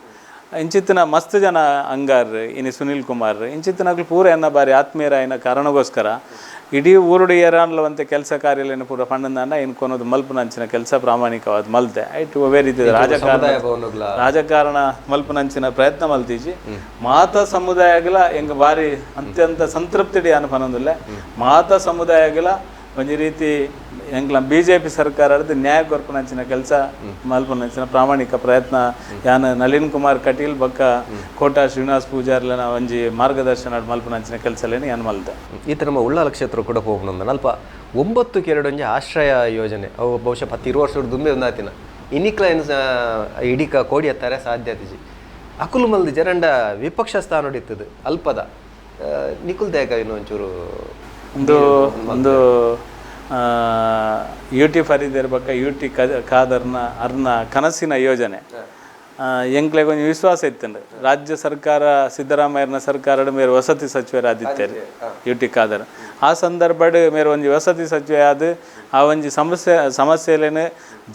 ಇಂಚಿತ್ತಿನ ಮಸ್ತ್ ಜನ ಅಂಗಾರ್ ಇನಿ ಸುನಿಲ್ ಕುಮಾರ್ ಇಂಚಿತ್ತಿನಕುಲು ಪೂರ ಎನ್ನ ಬಾರಿ ಆತ್ಮೀಯರಾಯಿನ ಕಾರಣಗೋಸ್ಕರ ಇಡೀ ಊರುಡು ಏರಾನ್ಲವಂತೆ ಕೆಲಸ ಕಾರ್ಯಲೇನು ಪೂರ ಪಂಡಂದಾಂಡ ಇನ್ ಕೊನೋದು ಮಲ್ಪುನಂಚಿನ ಕೆಲಸ ಪ್ರಾಮಾಣಿಕವಾದ ಮಲ್ತೆ ಐಟ್ ಒವ್ವೇ ರೀತಿಯ ರಾಜಕಾರಣ ಮಲ್ಪುನಂಚಿನ ಪ್ರಯತ್ನ ಮಲ್ತೀಜಿ. ಮಾತಾ ಸಮುದಾಯಗಳ ಎಂಗ್ ಬಾರಿ ಅತ್ಯಂತ ಸಂತೃಪ್ತಿಡಿ ಅನ್ಪನೊಂದಿಲ್ಲ ಮಾತಾ ಸಮುದಾಯಗಳ ಒಂಜಿ ರೀತಿ ಎಂಕ್ಲ B J P ಸರ್ಕಾರದ ನ್ಯಾಯ ಕೊರ್ಪುನಂಚಿನ ಕೆಲಸ ಮಲ್ಪುನಂಚಿನ ಪ್ರಾಮಾಣಿಕ ಪ್ರಯತ್ನ ಯಾನ್ ನಳಿನ್ ಕುಮಾರ್ ಕಟೀಲ್ ಬೊಕ್ಕ ಕೋಟ ಶ್ರೀನಿವಾಸ್ ಪೂಜಾರ್ಲನ ಒಂಜಿ ಮಾರ್ಗದರ್ಶನ ಮಲ್ಪುನಂಚಿನ ಕೆಲಸಲೇನು ಯಾನ್ ಮಲ್ತೆ. ಈತ ನಮ್ಮ ಉಳ್ಳಾಲ ಕ್ಷೇತ್ರ ಕೂಡ ಹೋಗೋಣ ಅಲ್ಪ 9 2 ಒಂಜಿ ಆಶ್ರಯ ಯೋಜನೆ ಅವು ಬಹುಶಃ 10 ವರ್ಷದ ದುಂಬೆ ಒಂದಾತಿನ ಇನಿಕ್ಲ ಇಡೀಕ ಕೋಡಿ ಎತ್ತಾರೆ ಸಾಧ್ಯ ಆತಿಜಿ ಅಕುಲು ಮಲ್ದಿ ಜರಂಡ ವಿಪಕ್ಷ ಸ್ಥಾನ ಇತ್ತದು ಅಲ್ಪದ ನಿಕುಲ್ ದೇಗ ಇನ್ನೊಂಚೂರು ಒಂದು ಒಂದು ಯು ಟಿ ಫರೀದರ್ ಬೊಕ್ಕ ಯು ಟಿ ಖಾದರ್ನ ಅರ್ನ ಕನಸಿನ ಯೋಜನೆ ಎಂಕ್ಲೆಗ್ ಒಂಜಿ ವಿಶ್ವಾಸ ಇತ್ತಂಡು ರಾಜ್ಯ ಸರ್ಕಾರ ಸಿದ್ದರಾಮಯ್ಯನ ಸರ್ಕಾರ ಮೇರು ವಸತಿ ಸಚಿವರಾದಿತ್ತಾರೆ ಯು ಟಿ ಖಾದರ್. ಆ ಸಂದರ್ಭಡ್ ಮೇರು ಒಂಜಿ ವಸತಿ ಸಚಿವ ಆದ್ ಆ ಒಂಜಿ ಸಮಸ್ಯೆಲೇನು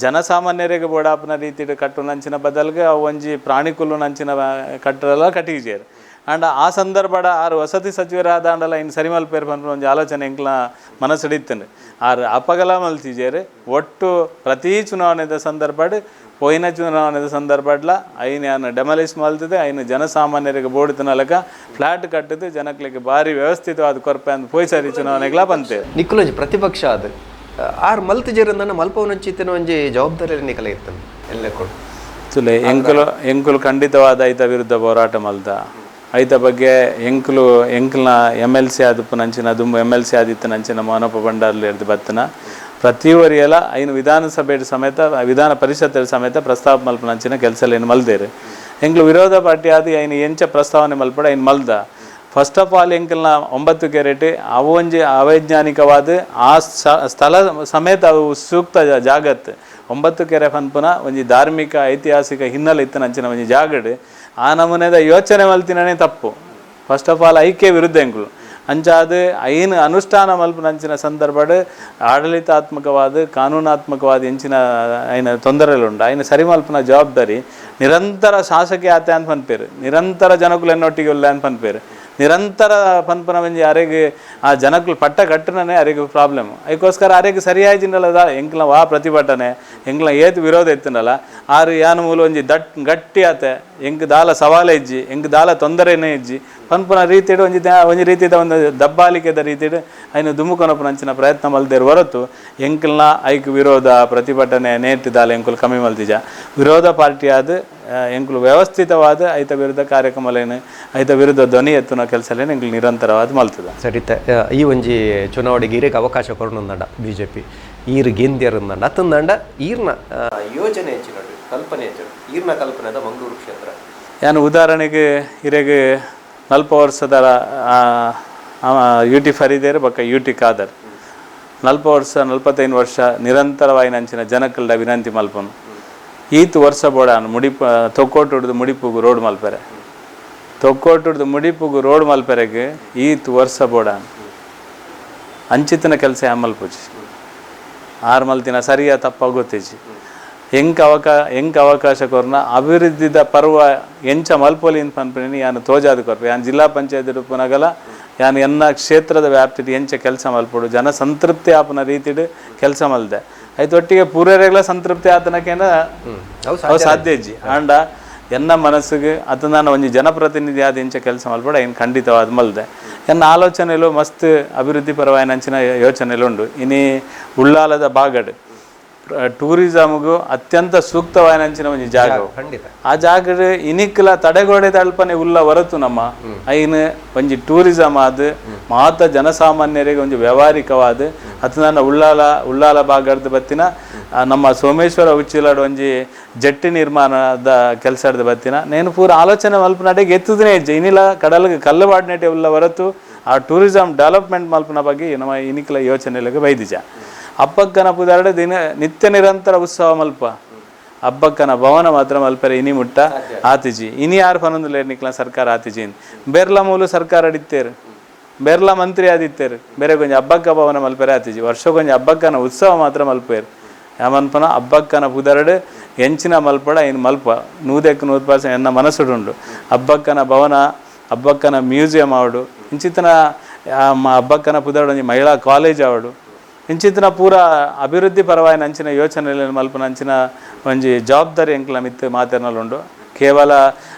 ಜನಸಾಮಾನ್ಯರಿಗೆ ಬೋಡಾಪುನ ರೀತಿಡ್ ಕಟ್ಟುನಂಚಿನ ಬದಲ್ಗೆ ಆ ಒಂಜಿ ಪ್ರಾಣಿಕುಲುನಂಚಿನ ಕಟ್ಟರೆಲ್ಲ ಕಟ್ಟಿಜೇರು. ಆಂಡ ಆ ಸಂದರ್ಭಡ ಆರು ವಸತಿ ಸಚಿವರಾದಾಂಡಲ ಇನ್ನು ಸರಿಮಲ್ಪೇರು ಪನ್ಪುನ ಒಂಜಿ ಆಲೋಚನೆ ಎಂಕ್ಲ ಮನಸ್ಸುಡ್ ಇತ್ತಂಡು. ಆರು ಅಪಗಲ ಮಲ್ತಿಜೇರು ಒಟ್ಟು ಪ್ರತಿ ಚುನಾವಣೆದ ಸಂದರ್ಭಡ್ ಪೋಯಿನ ಚುನಾವಣೆದ ಸಂದರ್ಭಡ್ಲ ಐನ್ ಯಾನ್ ಡೆಮಾಲಿಷ್ ಮಲ್ತದೆ ಐನ್ ಜನಸಾಮಾನ್ಯರಿಗೆ ಬೋಡಿತನಲಕ ಫ್ಲಾಟ್ ಕಟ್ಟದು ಜನಕ್ಲೆಗ್ ಬಾರಿ ವ್ಯವಸ್ಥಿತವಾದ ಕೊರ್ಪೆ ಅಂದ್ ಪೋಯ್ ಸರಿ ಚುನಾವಣೆಗ್ಲ ಬಂತೆ. ನಿಕ್ಕುಲೊಂಜಿ ಪ್ರತಿಪಕ್ಷ ಅದು ಆರು ಮಲ್ತಿಜೇರಂದನ್ನ ಮಲ್ಪವನಂಚಿತ್ತಿನ ಒಂಜಿ ಜವಾಬ್ದಾರಿ ನಿಕಲ ಇತ್ತಂಡು ಎಲ್ಲ ಕೊಡು ತುಲೆ ಎಂಕುಲು ಖಂಡಿತವಾದ ಐತ ವಿರುದ್ಧ ಹೋರಾಟ ಮಲ್ದ ಐತ ಬಗ್ಗೆ ಎಂಕುಲು ಎಂಕುಲ್ನ M L C ಆದಪ್ಪು ದುಂಬು M L C ಆದಿತ್ತು ನಂಚಿನ ಮೋನಪ್ಪ ಭಂಡಾರ್ಲು ಎರ್ದು ಬತ್ತನ ಪ್ರತಿಯೊರಿಯಲ ಐನು ವಿಧಾನಸಭೆ ಸಮೇತ ವಿಧಾನ ಪರಿಷತ್ ಸಮೇತ ಪ್ರಸ್ತಾಪ ಮಲ್ಪನಂಚಿನ ಕೆಲಸಲೇನು ಮಲ್ದೇರು. ಎಂಕ್ಲು ವಿರೋಧ ಪಾರ್ಟಿ ಆದ ಐನು ಎಂಚ ಪ್ರಸ್ತಾವನೆ ಮಲ್ಪಡ ಐನು ಮಲ್ದ First of all ಎಂಕಲ್ನ 9 ಕೆರೆಟ್ ಅವು ಒಂಜಿ ಅವೈಜ್ಞಾನಿಕವಾದ ಆ ಸ್ಥಳ ಸಮೇತ ಅವು ಸೂಕ್ತ ಜಾಗತ್ 9 ಕೆರೆ ಪನ್ಪುನ ಒಂಜಿ ಧಾರ್ಮಿಕ ಐತಿಹಾಸಿಕ ಹಿನ್ನೆಲೆ ಇತ್ತಿನ ಅಂಚಿನ ಒಂಜಿ ಜಾಗಡ್ ಆ ನಮೂನೆದ ಯೋಚನೆ ಮಲ್ತಿನೇ ತಪ್ಪು. First of all ಐಕೆ ವಿರುದ್ಧ ಎಂಕುಲು ಅಂಚಾದ ಐನು ಅನುಷ್ಠಾನ ಮಲ್ಪುನಂಚಿನ ಸಂದರ್ಭಡ್ ಆಡಳಿತಾತ್ಮಕವಾದ ಕಾನೂನಾತ್ಮಕವಾದ ಎಂಚಿನ ಐನ ತೊಂದರೆಲುಂಡು ಐನ ಸರಿ ಮಲ್ಪುನ ಜವಾಬ್ದಾರಿ ನಿರಂತರ ಶಾಸಕಿ ಆತೆ ಅಂತ ಪನ್ಪೇರು, ನಿರಂತರ ಜನಕುಲು ಎನ್ನೊಟ್ಟಿಗೆ ಉಲ್ಲ ಅಂತ ಪನ್ಪೇರು, ನಿರಂತರ ಪನ್ಪುನ ಒಂಜಿ ಅರೆಗ್ ಆ ಜನಕುಲು ಪಟ್ಟ ಕಟ್ಟುನನೇ ಅರೆಗ್ ಪ್ರಾಬ್ಲಮ್. ಅದಕ್ಕೋಸ್ಕರ ಅರೆಗ್ ಸರಿಯಾಯಿಜಿಂಡಲ ಎಂಕ್ಲ ವಾ ಪ್ರತಿಭಟನೆ ಎಂಕ್ಲ ಏತ್ ವಿರೋಧ ಇತ್ತುಂಡಲ ಆರು ಯಾನ ಮೂಲ ಒಂಜಿ ಗಟ್ಟಿ ಆತೆ ಎಂಕ್ ದಾಲ ಸವಾಲ ಇಜ್ಜಿ ಎಂಕ್ ದಾಲ ತೊಂದರೆನೇ ಇಜ್ಜಿ ಪನ್ಪುನ ರೀತಿಡ್ ಒಂಜಿ ಒಂಜಿ ರೀತಿದ ಒಂದು ದಬ್ಬಾಲಿಕೆದ ರೀತಿಡ್ ಐನ ದುಮುಕೊನಪುನ ಅಂಚಿನ ಪ್ರಯತ್ನ ಮಲ್ದೇರು ಹೊರತು ಎಂಕ್ಲ್ನ ಐಕ್ ವಿರೋಧ ಪ್ರತಿಭಟನೆ ನೇಟ್ ದಾಲ ಎಂಕುಲು ಕಮ್ಮಿ ಮಲ್ತಿಜ. ವಿರೋಧ ಪಾರ್ಟಿ ಆದ ಎಂಕುಲು ವ್ಯವಸ್ಥಿತವಾದ ಐತ ವಿರುದ್ಧ ಕಾರ್ಯಕ್ರಮಲೇನು ಐತ ವಿರುದ್ಧ ಧ್ವನಿ ಎತ್ತುನ ಕೆಲಸಲೇನು ಎಂಕುಲು ನಿರಂತರವಾದ ಮಲ್ತದ. ಸರಿತ ಈ ಒಂಜಿ ಚುನಾವಣೆಗೆ ಈರೆಗೆ ಅವಕಾಶ ಕೊರನುಂದಂಡ B J P ಈರ್ ಗೆಂದ್ಯರುಂದಂಡ ಅತ್ತಂದಂಡ ಈರ್ನ ಯೋಜನೆ ಹೆಚ್ಚಿನ ಕಲ್ಪನೆ ಹೆಚ್ಚು ಈರ್ನ ಕಲ್ಪನೆದ ಮಂಗಳೂರು ಕ್ಷೇತ್ರ. ಯಾನು ಉದಾಹರಣೆಗೆ ಇರೆಗೆ 40 ವರ್ಷದ ಯು ಟಿ ಫರೀದೇರು ಬೊಕ್ಕ ಯು ಟಿ ಖಾದರ್ 40 ವರ್ಷ 45 ವರ್ಷ ನಿರಂತರವಾಗಿ ನಂಚಿನ ಜನಕಲ್ಡ ವಿನಂತಿ ಮಲ್ಪನು ಈತ್ ವರ್ಷ ಬೋಡಾನು ಮುಡಿಪ ತೊಕ್ಕೋಟುಡ್ದು ಮುಡಿಪುಗು ರೋಡ್ ಮಲ್ಪೆರೆ ತೊಕ್ಕೋಟುಡ್ದು ಮುಡಿಪುಗು ರೋಡ್ ಮಲ್ಪೆರೆಗೆ ಈತ್ ವರ್ಷ ಬೋಡಾನು ಅಂಚಿತನ ಕೆಲಸ ಮಲ್ಪುಜಿ ಆರು ಮಲ್ತಿನ ಸರಿಯಾ ತಪ್ಪ ಗೊತ್ತಿಜಿ ಎಂಕ್ ಅವಕಾಶ ಕೊರ್ನ ಅಭಿವೃದ್ಧಿದ ಪರ್ವ ಎಂಚ ಮಲ್ಪೊಲಿ ಪನ್ಪಿನಿ ಯಾನು ತೋಜಾದ ಕೊರ್ಪೆ. ಯಾನ್ ಜಿಲ್ಲಾ ಪಂಚಾಯತ್ ಪುನಗಲ ಯಾನು ಎನ್ನ ಕ್ಷೇತ್ರದ ವ್ಯಾಪ್ತಿಡ್ ಎಂಚ ಕೆಲಸ ಮಲ್ಪೊಡು ಜನ ಸಂತೃಪ್ತಿ ಆಪುನ ರೀತಿಡ್ ಕೆಲಸ ಮಲ್ದೆ ಐತೊಟ್ಟಿಗೆ ಪೂರ್ವರೆಗ್ಲ ಸಂತೃಪ್ತಿ ಆತನಕೇನ ಅವು ಸಾಧ್ಯ ಇಜ್ಜಿ. ಆಂಡ ಎನ್ನ ಮನಸ್ಸಿಗೆ ಅತ ನಾನು ಒಂಜಿ ಜನಪ್ರತಿನಿಧಿ ಆದ ಎಂಚ ಕೆಲಸ ಮಲ್ಪೊಡು ಐನ್ ಖಂಡಿತವಾದ ಮಲ್ದೆ. ಎನ್ನ ಆಲೋಚನೆಲು ಮಸ್ತ್ ಅಭಿವೃದ್ಧಿ ಪರವಾಯಿನ ಅಂಚಿನ ಯೋಚನೆಲು ಉಂಡು. ಇನಿ ಉಳ್ಳಾಲದ ಬಾಗಡ್ ಟೂರಿಸಮ್ಗೂ ಅತ್ಯಂತ ಸೂಕ್ತವಾದ ಅಂಚಿನ ಒಂಜಿ ಜಾಗ ಖಂಡಿತ. ಆ ಜಾಗಡ್ ಇನಿಕ್ಲ ತಡೆಗೋಡೆ ತಲ್ಪನೆ ಉಲ್ಲ ಹೊರತು ನಮ್ಮ ಐನ್ ಒಂಜಿ ಟೂರಿಸಮ್ ಆದ ಮಾತ ಜನಸಾಮಾನ್ಯರಿಗೆ ಒಂಜಿ ವ್ಯವಹಾರಿಕವಾದ ಅತ ನನ್ನ ಉಳ್ಳಾಲ ಭಾಗದ ಬತ್ತಿನ ನಮ್ಮ ಸೋಮೇಶ್ವರ ಉಚ್ಚಿಲಾಡ್ ಒಂಜಿ ಜಟ್ಟಿ ನಿರ್ಮಾಣದ ಕೆಲಸದ ಬತ್ತಿನ ನೇನು ಪೂರ ಆಲೋಚನೆ ಮಲ್ಪನಡೆಗೆ ಎತ್ತುದನೇ ಹೆಜ್ಜೆ ಇನಿಲ ಕಡಲ್ಗೆ ಕಲ್ಲು ಬಾಡ್ನೆಟೆ ಉಲ್ಲ ಹೊರತು ಆ ಟೂರಿಸಮ್ ಡೆವಲಪ್ಮೆಂಟ್ ಮಲ್ಪನ ಬಗ್ಗೆ ನಮ್ಮ ಇನಿಕ್ಲ ಯೋಚನೆಗಳಿಗೆ ಬೈದಿಜ. ಅಬ್ಬಕ್ಕನ ಪುದಾರ್ಡೆ ದಿನ ನಿತ್ಯ ನಿರಂತರ ಉತ್ಸವ ಮಲ್ಪ ಅಬ್ಬಕ್ಕನ ಭವನ ಮಾತ್ರ ಮಲ್ಪರೆ ಇನಿ ಮುಟ್ಟ ಆತಿಜಿ ಇನಿ ಯಾರು ಪನೊಂದುಲೇರ್ ನಿಕ್ಲ ಸರ್ಕಾರ ಆತಿಜಿ ಬೆರ್ಲ ಮೂಲು ಸರ್ಕಾರ ಅಡಿತ್ತೇರು ಬೆರ್ಲ ಮಂತ್ರಿ ಆದಿತ್ತೇರು ಬೇರೆ ಕೊಂಚ ಅಬ್ಬಕ್ಕ ಭವನ ಮಲ್ಪರೆ ಆತಿಜಿ ವರ್ಷ ಕೊಂಚ ಅಬ್ಬಕ್ಕನ ಉತ್ಸವ ಮಾತ್ರ ಮಲ್ಪೇರು ಯಾಮನ್ಪನ ಅಬ್ಬಕ್ಕನ ಪುದರಡು ಎಂಚಿನ ಮಲ್ಪಡ ಇನ್ ಮಲ್ಪ 100ಕ್ಕೆ 100% ಎನ್ನ ಮನಸ್ಸುಡುಂಡು. ಅಬ್ಬಕ್ಕನ ಭವನ ಅಬ್ಬಕ್ಕನ ಮ್ಯೂಸಿಯಂ ಆವಡು ಇಂಚಿತನ ಅಬ್ಬಕ್ಕನ ಪುದರಡು ಒಂಜಿ ಮಹಿಳಾ ಕಾಲೇಜ್ ಆವಡು ಇಂಚಿತ್ತಿನ ಪೂರ ಅಭಿವೃದ್ಧಿ ಪರವಾಯಿನ ಅಂಚಿನ ಯೋಚನೆಗಳನ್ನು ಮಲ್ಪುನ ಅಂಚಿನ ಒಂಜಿ ಜವಾಬ್ದಾರಿ ಎಂಕ್ಲ ಮಿತ್ತು ಮಾತೆರ್ನಲುಂಡು. ಕೇವಲ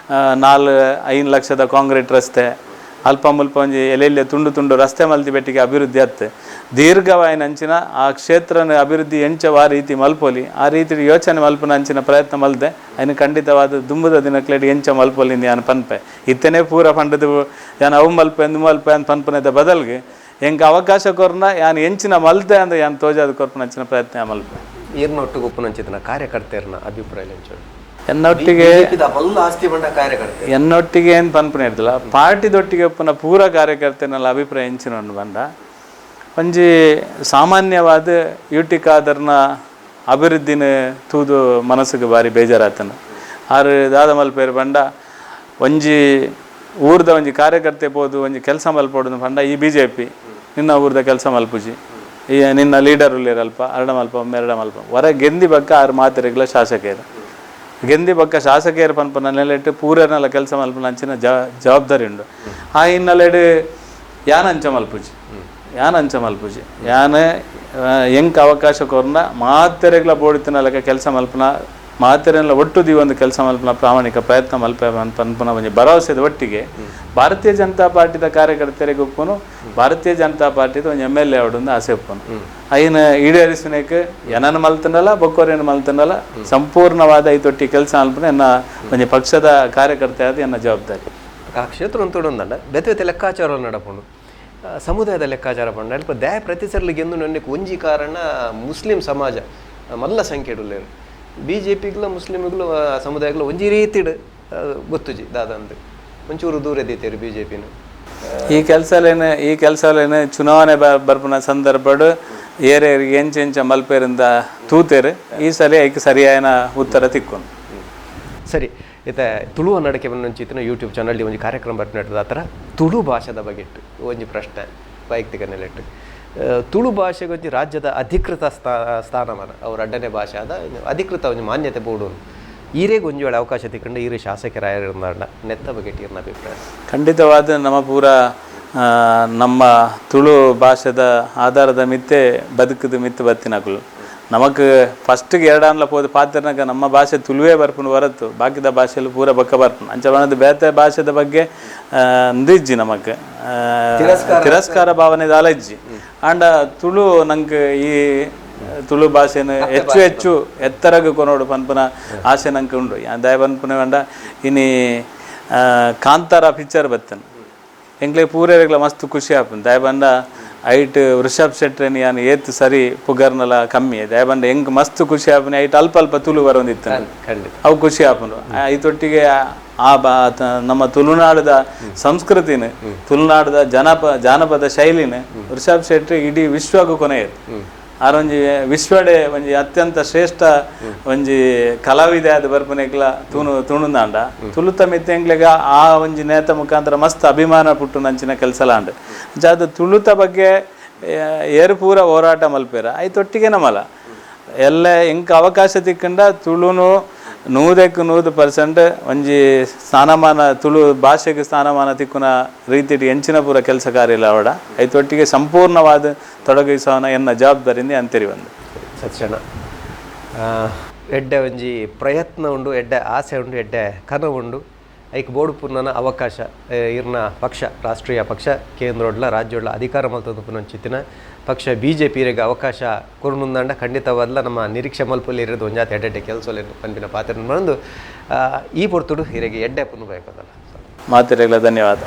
4-5 ಲಕ್ಷದ ಕಾಂಕ್ರೀಟ್ ರಸ್ತೆ ಅಲ್ಪ ಮುಲ್ಪ ಒಂಜಿ ಎಲ್ಲೆಲ್ಲೆ ತುಂಡು ತುಂಡು ರಸ್ತೆ ಮಲ್ತಿ ಬೆಟ್ಟಿಗೆ ಅಭಿವೃದ್ಧಿ ಅತ್ತೆ ದೀರ್ಘವಾಯಿನ ಅಂಚಿನ ಆ ಕ್ಷೇತ್ರನ ಅಭಿವೃದ್ಧಿ ಎಂಚ ಆ ರೀತಿ ಮಲ್ಪೊಲಿ ಆ ರೀತಿ ಯೋಚನೆ ಮಲ್ಪುನ ಅಂಚಿನ ಪ್ರಯತ್ನ ಮಲ್ದೆ ಐನ ಖಂಡಿತವಾದ ದುಂಬುದ ದಿನಕ್ಲೆಡ್ ಎಂಚ ಮಲ್ಪೊಲಿ ಯಾನ್ ಪನ್ಪೆ. ಇತ್ತನೇ ಪೂರ ಪಂಡದು ಯಾನ್ ಅವು ಮಲ್ಪೆ ಇಂದು ಮಲ್ಪೆ ಅಂತ ಪನ್ಪುನೆದ ಬದಲ್ಗೆ ಎಂಕ್ ಅವಕಾಶ ಕೊರ್ನ ಯಾನ್ ಎಂಚಿನ ಮಲ್ತೆ ಅಂದ ಯಾನ್ ತೋಜಾದ ಕೊರ್ಪುನ ಅಂಚಿನ ಪ್ರಯತ್ನ ಮಲ್ಪೆ. ಈರ್ನೊಟ್ಟಿಗೆ ಉಪ್ಪುನಂಚಿನ ಕಾರ್ಯಕರ್ತೆಯರ್ನ ಅಭಿಪ್ರಾಯ ಎಂಚು? ಎನ್ನೊಟ್ಟಿಗೆ ಮಲ್ಲ ಆಸ್ತಿ ಬಂಡ ಕಾರ್ಯಕರ್ತೆ ಎನ್ನೊಟ್ಟಿಗೆ ಏನು ಪನ್ಪುನ ಇರ್ದಿಲ್ಲ ಪಾರ್ಟಿದೊಟ್ಟಿಗೆ ಉಪ್ಪುನ ಪೂರ ಕಾರ್ಯಕರ್ತನೆಲ್ಲ ಅಭಿಪ್ರಾಯ ಎಂಚಿನ ಬಂದ ಒಂಜಿ ಸಾಮಾನ್ಯವಾದ ಯು ಟಿ ಖಾದರ್ನ ಅಭಿವೃದ್ಧಿನ ತೂದು ಮನಸ್ಸಿಗೆ ಭಾರಿ ಬೇಜಾರಾತನ. ಆರು ದಾದ ಮಲ್ಪೇರು ಬಂಡ ಒಂಜಿ ಊರ್ದ ಒಂಜಿ ಕಾರ್ಯಕರ್ತೆ ಪೋದು ಒಂಜಿ ಕೆಲಸ ಮಲ್ಪೊಡು ಪಂಡ ಈ B J P ನಿನ್ನ ಊರ್ದ ಕೆಲಸ ಮಲ್ಪುಜಿ ಈ ನಿನ್ನ ಲೀಡರ್ ಉಲ್ಲೇರಲ್ಪ ಅರಡ ಮಲ್ಪ ಮೆರಡ ಮಲ್ಪ ಹೊರ ಗೆಂದಿ ಬಕ್ಕ ಆರು ಮಾತೆರೆಗ್ಲ ಶಾಸಕರು ಗೆಂದಿ ಬಕ್ಕ ಶಾಸಕಿಯರು ಪನ್ಪುನ ನೆಲೆಟ್ ಪೂರನೆಲ್ಲ ಕೆಲಸ ಮಲ್ಪುನ ಅಂಚಿನ ಜವಾಬ್ದಾರಿ ಉಂಡು. ಆ ಹಿನ್ನೆಲೆಡ್ ಯಾನ್ ಅಂಚ ಮಲ್ಪುಜಿ ಯಾನ್ ಅಂಚ ಮಲ್ಪುಜಿ ಯಾನ್ ಎಂಕ್ ಅವಕಾಶ ಕೊರ್ನ ಮಾತೆರೆಗ್ಲ ಬೋಡಿತ್ತಿನ ಲೆಕ್ಕ ಕೆಲಸ ಮಲ್ಪುನ ಮಾತೆರೆಲ್ಲ ಒಟ್ಟು ಒಂದು ಕೆಲಸ ಮಲ್ಪುನ ಪ್ರಾಮಾಣಿಕ ಪ್ರಯತ್ನ ಮಲ್ಪೆ ಪನ್ಪುನ ಒಂಜಿ ಭರವಸೆದ ಒಟ್ಟಿಗೆ ಭಾರತೀಯ ಜನತಾ ಪಾರ್ಟಿದ ಕಾರ್ಯಕರ್ತರಿಗೆ ಉಪ್ಪುನು ಭಾರತೀಯ ಜನತಾ ಪಾರ್ಟಿದ ಒಂಜಿ M L A ಅವಡೊಂದು ಆಸೆ ಉಪ್ಪುನು ಐನ ಈಡೇರಿಸುನೇಕ್ ಏನನ್ನು ಮಲ್ತನಲ್ಲ ಬೊಕ್ಕೋರೇನು ಮಲ್ತನಲ್ಲ ಸಂಪೂರ್ಣವಾದ ಐತೊಟ್ಟಿ ಕೆಲಸ ಮಲ್ಪುನ ಎನ್ನ ಒಂಜಿ ಪಕ್ಷದ ಕಾರ್ಯಕರ್ತೆ ಆದ ಎನ್ನ ಜವಾಬ್ದಾರಿ. ಆ ಕ್ಷೇತ್ರ ಅಂತೋಡೊಂದಂಡ ಬೇತೆ ಬೇತೆ ಲೆಕ್ಕಾಚಾರ ನಡಪುಂಡು ಸಮುದಾಯದ ಲೆಕ್ಕಾಚಾರ ಪಂಡ ಅಲ್ಪ ದ್ಯಾ ಪ್ರತಿಸರ್ಲಿಗೆ ಗೆಂದು ನನ್ನಕ್ಕೆ ಒಂಜಿ ಕಾರಣ ಮುಸ್ಲಿಂ ಸಮಾಜ ಮಲ್ಲ ಸಂಖ್ಯೆ ಉಲ್ಲೇರು ಬಿ ಜೆ ಪಿಗ್ಲ ಮುಸ್ಲಿಮ್ಗಳು ಸಮುದಾಯಗಳು ಒಂಜಿ ರೀತಿಡ್ ಗೊತ್ತುಜಿ ದಾದಂದು ಒಂಚೂರು ದೂರ ದೀತೇರು ಬಿ ಜೆ ಪಿನ. ಈ ಕೆಲಸಲೇನು ಚುನಾವಣೆ ಬರ್ಪುನ ಸಂದರ್ಭಡ್ ಏರೇರಿಗೆ ಎಂಚ ಎಂಚ ಮಲ್ಪೇರಿಂದ ತೂತೇರು. ಈ ಸಲ ಐಕ್ ಸರಿಯಾಯನ ಉತ್ತರ ತಿಕ್ಕೊಂಡು. ಸರಿ, ಇತ್ತೆ ತುಳು ನಡಕೆ ಬಂಚಿತ್ತಿನ ಯೂಟ್ಯೂಬ್ ಚಾನಲ್ ಒಂಜಿ ಕಾರ್ಯಕ್ರಮ ಬರ್ಪಿನ ಆ ಥರ ತುಳು ಭಾಷೆದ ಬಗ್ಗೆ ಒಂಜಿ ಪ್ರಶ್ನೆ ವೈಯಕ್ತಿಕ ನೆಲೆಟ್ಟು. ತುಳು ಭಾಷೆಗೆ ಒಂಜಿ ರಾಜ್ಯದ ಅಧಿಕೃತ ಸ್ಥಾನಮಾನ, ಅವ್ರ ಅಡ್ಡನೆ ಭಾಷೆ ಆದ ಅಧಿಕೃತ ಒಂಜಿ ಮಾನ್ಯತೆ ಬೋಡು. ಈರೇಗ್ ಒಂಜಿ ವೇಳೆ ಅವಕಾಶ ತಿಕ್ಕೊಂಡು ಈರೆ ಶಾಸಕರಾಯರಂದಾಂಡ ನೆತ್ತ ಬಗ್ಗೆ ಇರ್ನ ಅಭಿಪ್ರಾಯ? ಖಂಡಿತವಾದ ನಮ್ಮ ಪೂರ ನಮ್ಮ ತುಳು ಭಾಷೆದ ಆಧಾರದ ಮಿತ್ತೆ ಬದುಕದ ಮಿತ್ತು ಬತ್ತಿನಕುಲು. ನಮಕ್ ಫಸ್ಟ್ಗೆ ಎರಡಾನ್ಲ ಪೋದು ಪಾತ್ರನಕ ನಮ್ಮ ಭಾಷೆ ತುಳುವೇ ಬರ್ಪುನ ಹೊರತು ಬಾಕಿದ ಭಾಷೆಲು ಪೂರ ಬೊಕ್ಕ ಬರ್ಪುನ. ಅಂಚ ಬಣ್ಣದ ಬೇತೆ ಭಾಷೆದ ಬಗ್ಗೆ ಅಂದಿಜ್ಜಿ ನಮಕ್ ತಿರಸ್ಕಾರ ಭಾವನೆ ದಾಲ ಇಜ್ಜಿ. ಆಂಡ ತುಳು ನಂಗೆ ಈ ತುಳು ಭಾಷೆನ ಹೆಚ್ಚು ಹೆಚ್ಚು ಎತ್ತರಗ ಕೊನೋಡು ಪನ್ಪುನ ಆಸೆ ನಂಗೆ ಉಂಡು. ದಯ ಪನ್ಪುನ ವೇಂಡ ಇನಿ ಕಾಂತಾರ ಪಿಕ್ಚರ್ ಬತ್ತನ ಎಂಕ್ಲೆ ಪೂರೇರೆಗ್ಲ ಮಸ್ತ್ ಖುಷಿ ಆಪುಂಡು. ದಯ ಬಂಡ ಐಟ್ ಋಷಭ್ ಶೆಟ್ರೆನ್ ಯಾನ್ ಏತ್ ಸರಿ ಪುಗರ್ನಲ ಕಮ್ಮಿ. ದಯ ಬಂಡ ಎಂಕ್ ಮಸ್ತ್ ಖುಷಿ ಆಪುನಿ ಐಟ್ ಅಲ್ಪ ಅಲ್ಪ ತುಳು ಬರೋಂದಿತ್ತು, ಅವು ಖುಷಿ ಆಪುಂಡು. ಐತೊಟ್ಟಿಗೆ ಆ ನಮ್ಮ ತುಳುನಾಡದ ಸಂಸ್ಕೃತಿನ, ತುಳುನಾಡದ ಜಾನಪದ ಶೈಲಿನ ಋಷಭ್ ಶೆಟ್ಟಿ ಇಡೀ ವಿಶ್ವಗೂ ಕೊನೆಯದು. ಆರೊಂಜಿ ವಿಶ್ವಡೆ ಒಂಜಿ ಅತ್ಯಂತ ಶ್ರೇಷ್ಠ ಒಂಜಿ ಕಲಾವಿದೆ ಆದ ಬರ್ಪುನೆಗ್ಲ ತುಣುಂದಾಂಡ ತುಳುತ ಮಿತ್ತ ಎಂಕ್ಲೆಗ ಆ ಒಂಜಿ ನೇತ ಮುಖಾಂತರ ಮಸ್ತ್ ಅಭಿಮಾನ ಪುಟ್ಟು ನಂಚಿನ ಕೆಲಸಲಾಂಡ್. ಅದು ತುಳುತ ಬಗ್ಗೆ ಏರು ಪೂರ ಹೋರಾಟ ಮಲ್ಪೇರ ಐತೊಟ್ಟಿಗೆ ನಮ್ಮಲ್ಲ ಎಲ್ಲ ಎಂಕ್ ಅವಕಾಶ ತಿಕ್ಕಂಡ ತುಳುನು 100ಕ್ಕೆ 100% ಒಂಜಿ ಸ್ಥಾನಮಾನ ತುಳು ಭಾಷೆಗೆ ಸ್ಥಾನಮಾನ ತಿಕ್ಕುನ ರೀತಿಡ್ ಎಂಚಿನ ಪೂರ ಕೆಲಸ ಕಾರ್ಯ ಅವಡ ಐತೊಟ್ಟಿಗೆ ಸಂಪೂರ್ಣವಾದ ತೊಡಗಿಸೋಣ ಎನ್ನ ಜವಾಬ್ದಾರಿಯಿಂದ ಅಂತೇರಿ ಬಂದು. ಸತ್ಯಣ್ಣ, ಎಡ್ಡೆ ಒಂಜಿ ಪ್ರಯತ್ನ ಉಂಡು, ಎಡ್ಡೆ ಆಸೆ ಉಂಡು, ಎಡ್ಡೆ ಕನವು ಉಂಡು. ಐಕ್ ಬೋಡು ಪೂರ್ಣನ ಅವಕಾಶ ಇರ್ನ ಪಕ್ಷ ರಾಷ್ಟ್ರೀಯ ಪಕ್ಷ ಕೇಂದ್ರೋಡ್ಲ ರಾಜ್ಯೋಡ್ಲ ಅಧಿಕಾರ ಮಲ್ತೊಂದು ಪುನಂಚಿತ್ತಿನ ಪಕ್ಷ ಬಿ ಜೆ ಪಿರಿಗೆ ಅವಕಾಶ ಕೊರ್ನುಂದಾಂಡ ಖಂಡಿತವಾದ್ಲ ನಮ್ಮ ನಿರೀಕ್ಷೆ ಮಲ್ಪಲ್ಲಿ ಇರೋದು ಒಂಜಾತಿ ಎಡ್ಡೆ ಕೆಲಸ ಪನ್ಪಿನ ಪಾತ್ರ ಬಂದು ಈ ಪೊರ್ತುಡು ಹಿರಿಗೆ ಎಡ್ಡೆ ಪುನ್ನು ಬೇಕದಲ್ಲ. ಮಾತಿರಗ್ಲ ಧನ್ಯವಾದ.